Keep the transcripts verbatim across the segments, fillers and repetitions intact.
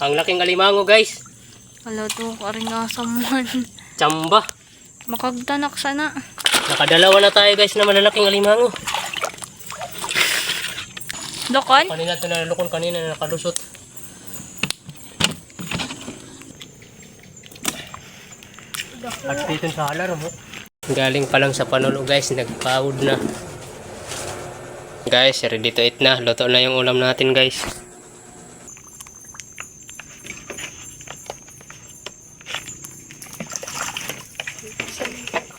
Ang laking alimango, guys. Hala, to, karing asam man. Tsamba. Makagtanak sana. Nakadalawa na tayo, guys, na malalaking alimango. Lukon? Kanina ito na lukon, kanina na nakalusot. At dito sa alarm, oh. Galing pa lang sa panulo, guys, nagpawod na. Guys, ready to eat na. Luto na yung ulam natin, guys.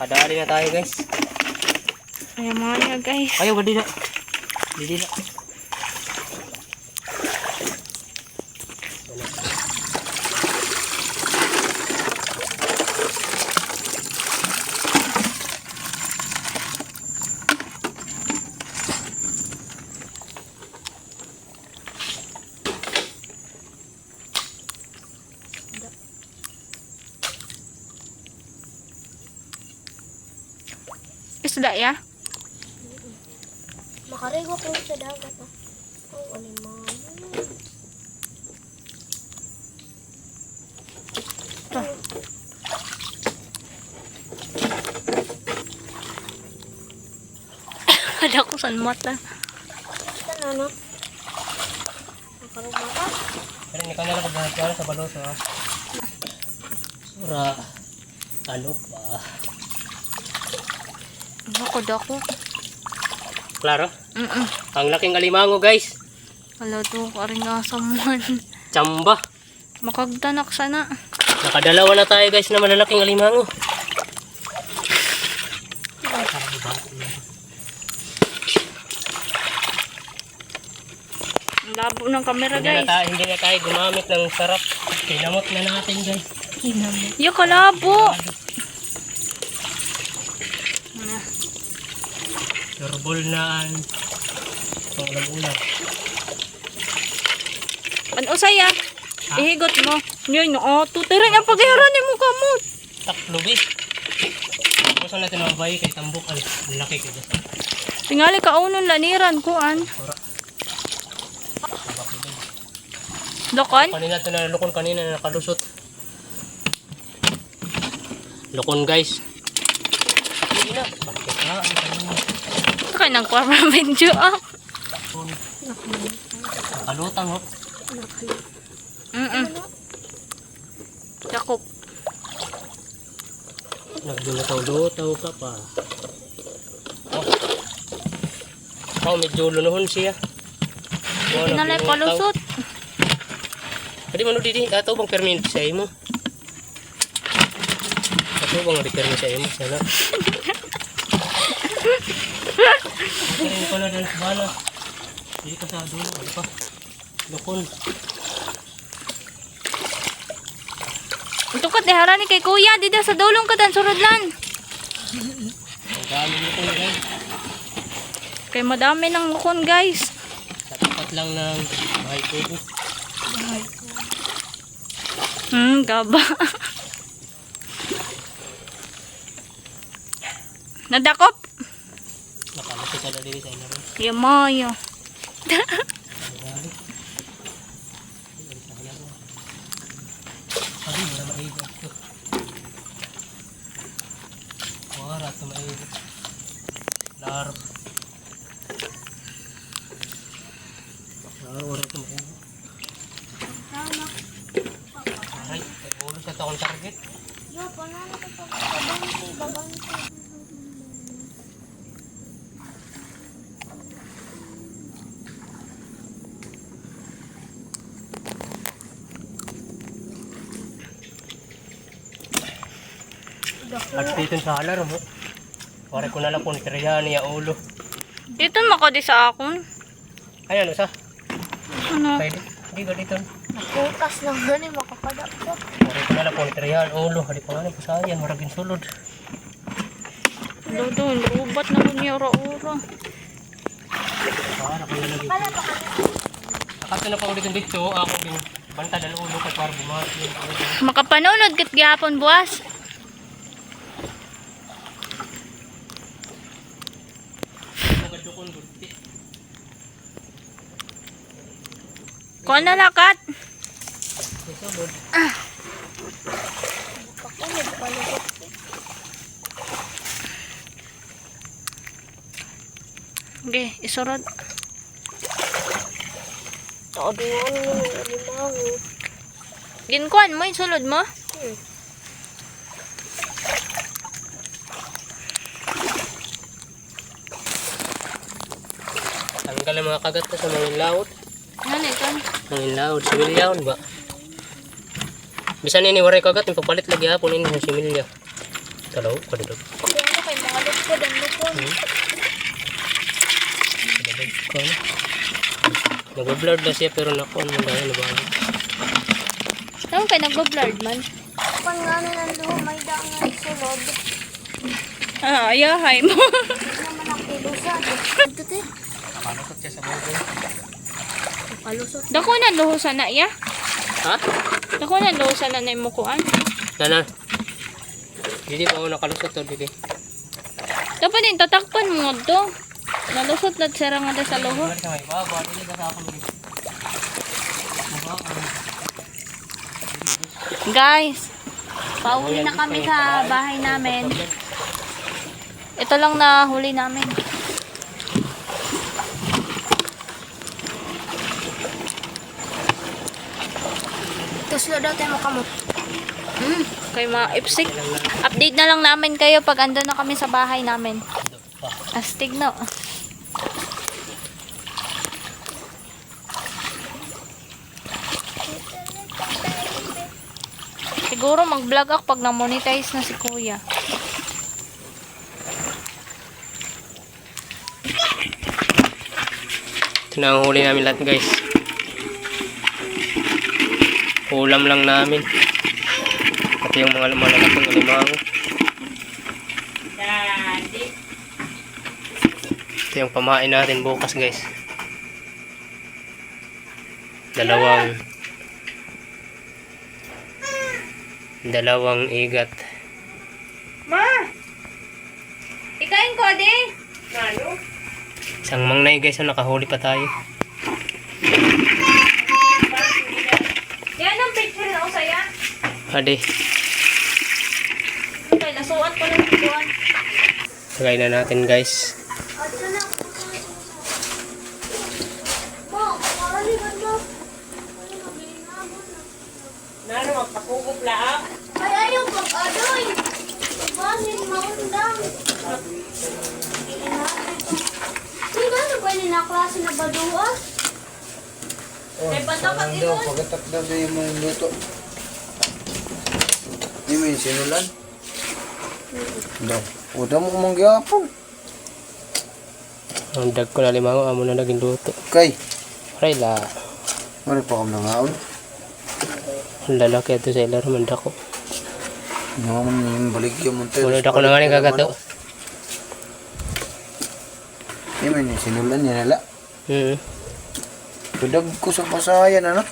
Kadali na tayo, guys. Ayaw mga niya, guys. Ayaw, dali na. Dali na. Isda, ya? Makarigo ko sa dagat, ah. Oh, ano man. Ada ko san mata. Ano, no? Pero ikaw na lang pagbahala sa baloso, ha? Sura. Ano pa? Dako, dako. Klaro? Mm-mm. Ang laking alimango, guys. Hala, to, karing asam man. Tsamba. Makagtanak sana. Nakadalawa na tayo, guys, na malalaking alimango. Ang labo ng camera, guys. Hindi na tayo, hindi na tayo gumamit ng sarap. Kinamot na natin, guys. Kinamot. Yo, kalabo. Ano? Surbol na ang pang-ulam-ulam. An usay, ah. Ha? Ihigot mo. Yun, oo. Tutira niya pag-iharan mo kamot. Taklo, eh. Gusto natin mga bayi kay tambok. Ay, ang laki kay gusto. Tingali ka unon laniran, kuan. Ora. Lukon? Kanina ito na lukon, kanina na nakalusot. Lukon, guys. Hindi na. Bakit na? Ano kanina? Ito kayo nagpa-, video, ah. Lukon. Nakalutang, oh. Mm-mm. Dakop. Nagdulutaw-lutaw ka pa. Oh. Oh, medyo lunuhon siya. Oh, hindi na lang palusot. Pwede man, didi. Ato bang permi sa imo? Ato bang di permi sa imo? Sana. Hindi ko na din bala. Hindi ka sa dulo. Ano pa? Lukon. Tukot, iharani kay kuya, dida sa dulong ka dan, surod lan. Ang dami lukon, guys. Kay madami ng lukon, guys. Sa tapat lang ng bahay kubo. Bahay kubo. Hmm, gaba. Nadakop? Nakalapit na dali sa inyo. Yamayo. Sabi mo na maigo. Wala ito maigo. Larva. Wala ito maigo. Aray, ulo sa taong target. Yo, panalo ko pag babante, babante. At dito sa alarm, oh. Pare ko na lang kung kirihan niya ulo. Dito mo ko di sa akon. Ay, ano sa? Ano? Pwede. Hindi ko dito. Nakutas na nga ni makakadakot. Pare ko na lang kung kirihan ulo. Hali pa nga ni, pasayan, maragin sulod. Dodo, rubat na ko niya ura-ura. Ah, naku na lagi. Nakato na pa ulit ang dito. Ako din. Banta dal ulo ka para bumati. Makapanunod kit gihapon buwas. Kuan na lakat. Ah. Ako, nagpalukot ko. Okay, isurod. Ako din, ano, ano, ano. Ginkuan mo, isulod mo? Hmm. Tanggal an mga kagat ko sa mga laot. Ano ito? Mga laot, similya ba? Bisan ini waray kagat, ipapalit lagi hapon ini sa similya. Talaw, kadudog. Kay ano, kay mga lukod, an lukod. Hmm. Kadudog ko, ano? Nagbablurred na siya, pero nakuha mo dahil nabalik. Saan kay nagbablurred man? Pag nga na nanduho, may daan nga sulod. Ah, ayahay mo. Hindi naman ang pilusan. Ito, te. Nakalusot siya sa bubong. Nakalusot. Dako na luho sana iya? Ha? Dako na luho sana na imo kuan? Nana. Dili pa ako nakalusot to, dili. Dapat din, tatakpan mo to. Nalusot na siya nga sa luho. Balik sa may baba, dili ka sa akong Guys, pauwi na kami sa bahay namin. Ito lang nahuli namin. Tuslo daw tayo makamot. Hmm, kay ma-ipsik. Update na lang namin kayo pag andun na kami sa bahay namin. Astig, no? Siguro mag-vlog ako pag na-monetize na si Kuya. Ito na ang huli namin lahat, guys. Ulam lang namin. Pati yung mga malalaking alimango. Ito yung pamain natin bukas, guys. Dalawang, dalawang igat. Ma! Ikain ko, adi. Ano? Isang mangnay, guys, oh, nakahuli pa tayo. Yan ang picture na usaya. Adi. Okay, nasuot ko ng kuwan. Lagay na natin, guys. Nano, magpakugop laang? Ay, ayaw pag-adoy. Pagbasin, maundang. Uy, ano ba yun na klase na badua? Oh, kay patapat ito. Pagatak daw sa imo yung luto. Imo yung sinulan? Daw. O, damo man gihapon. Ang dagko na limango, amo na naging luto. Kay? Aray la. Ano pa kami nangaon? Ang lalaki ito sa ilar, mandako. Naman yung baligya mo tayo. Wala dako na nga ni kagato. Imo yung sinulan niya nala. Hmm. Kadagko sa pasayan, ano?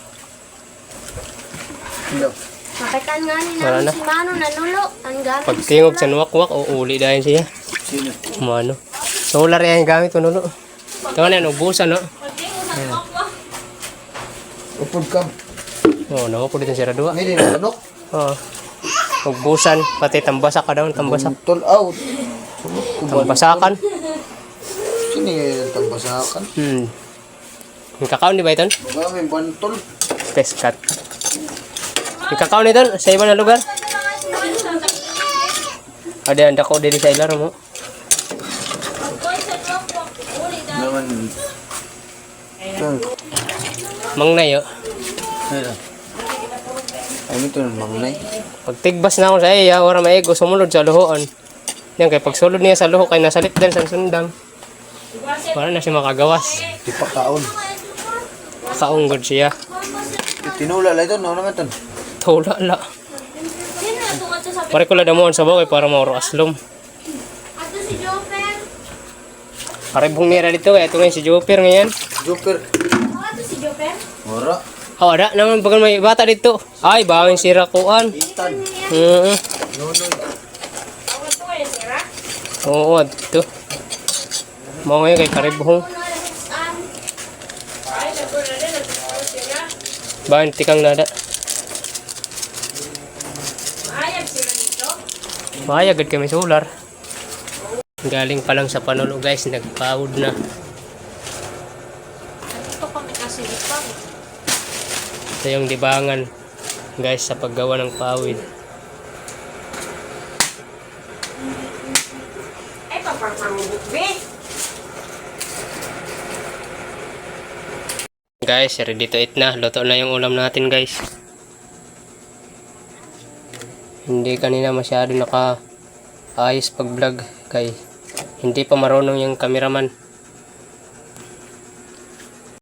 Hello. Makita nga ni namin si Mano nanulo. Ang gamit. Pagtingog sa nuwakwak, o uli dayon siya. Sino? Mano. Solar yan yung gamit ko, nulo. Ito nga na yan, ubusan, no? Upod ka. Oo, naupod ito si Radua. Hindi na manok. Oo. Ugbusan, pati tambasak ka daw, tambasak. Bantol out. Tambasakan. Sino yung tambasakan? Hmm. Ang kakaon, di ba, iton? Baka may bantol. Peskat. Ang kakaon, iton, sa iba na lugar. Adi, ang dako diri sa ilar mo. Naman. Ito. Mangnay, oh. Ano? Ano ito, mangnay? Pagtigbas na ako sa iya, wala maigo, sumunod sa luhoon. Yan, kay pagsulod niya sa luho, kay nasalit din sa sundang. Wala na siya makagawas. Ipakaon. Kaon gud siya. Tinula la ito, no, naman ito. Tula la. Pare ko la damuhan sa bagay para mauro aslom. Ato si Joper. Pare bung mira dito, eh. Ito ngayon si Joper ngayon. Joper. Ato si Joper. Ora. Oh, ada naman bagal may bata dito. Ay, bawin sira kuan. Ethan. Oo. Nonoy. Oo, adto. Mao ngayon kay karibhong. Bawin tikang nada. Maayo gad kay may solar. Galing pa lang sa panulo, guys, nagpawid na. Ito kami kasi di pa. Ito yung libangan, guys, sa paggawa ng pawid. Ay, papapangubo, be. Guys, ready to eat na. Luto na yung ulam natin, guys. Hindi kanina masyado nakaayos pag-vlog kay hindi pa marunong yung cameraman.